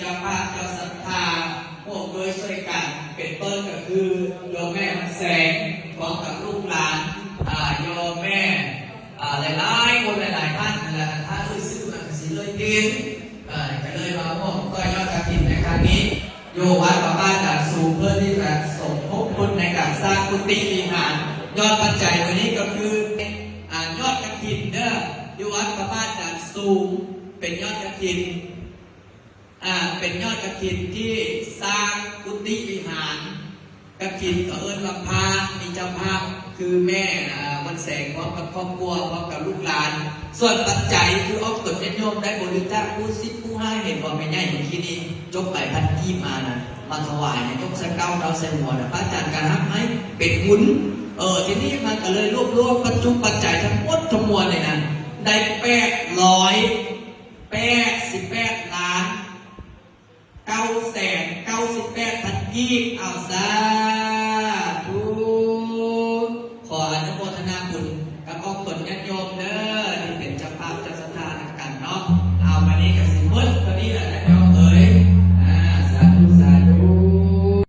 ເຈົ້າພາບເຈົ້າສັດທາ ຮ່ວມດ້ວຍຊ່ວຍກັນ ເປັນຕົ້ນກໍຄືໂຍມແມ່ວັນແສງ ພ້ອມກັບລູກຫຼານ ອາ ໂຍມແມ່ ອາ ຫຼາຍໆຄົນຫຼາຍໆທ່ານນັ້ນແຫຼະ ຖ້າເອີ່ຍຊື່ມັນກໍຊິເລີຍເປັນ ເອີ ກໍເລີຍມາຮ່ວມຕໍ່ຍອດກະຖິນໃນຄັ້ງນີ້ ຢູ່ວັດພະບາດດານສູງ ເພື່ອທີ່ຈະສົມທົບທຶນໃນການສ້າງກຸຕິວິຫານ. ຍອດປັດໄຈມື້ນີ້ກໍຄື ອາ ຍອດກະຖິນເດີ ຢູ່ວັດພະບາດດານສູງ ເປັນຍອດກະຖິນ ອ່າ ເປັນຍອດກະຖິນທີ່ສ້າງກຸຕິວິຫານ. ກະຖິນກໍເອີ້ນວ່າພະ ມີເຈົ້າພາບຄືແມ່ ອ່າ ວັນແສງ ພ້ອມກັບຄອບຄົວ ພ້ອມກັບລູກຫຼານ. ສ່ວນປັດໄຈຄືອອກຕົນຍາດໂຍມໄດ້ບໍລິຈາກຜູ້ສິດຜູ້ຮ້າຍ ເຫັນບໍ່ແມ່ໃຫຍ່ເມື່ອກີ້ນີ້ ຈົກຫຼາຍພັນກີບມານະ ມາຖວາຍນະ ຍົກໃສ່ເກົ້າເກົ້າໃສ່ຫົວນະ ພະອາຈານກໍຮັບໃຫ້ເປັນບຸນ. ເອີ ທີນີ້ມັນກໍເລີຍລວບລວມປັດຈຸປັດໄຈທັງໝົດທັງມວນນີ້ນະ ໄດ້ແປດຮ້ອຍ ແປດສິບແປດລ້ານ ເກົ້າແສນເກົ້າສິບແປດພັນກີບ. ເອົາ ສາທຸ ຂໍອະນຸໂມທະນາບຸນກັບອອກຕົນຍາດໂຍມເດີ.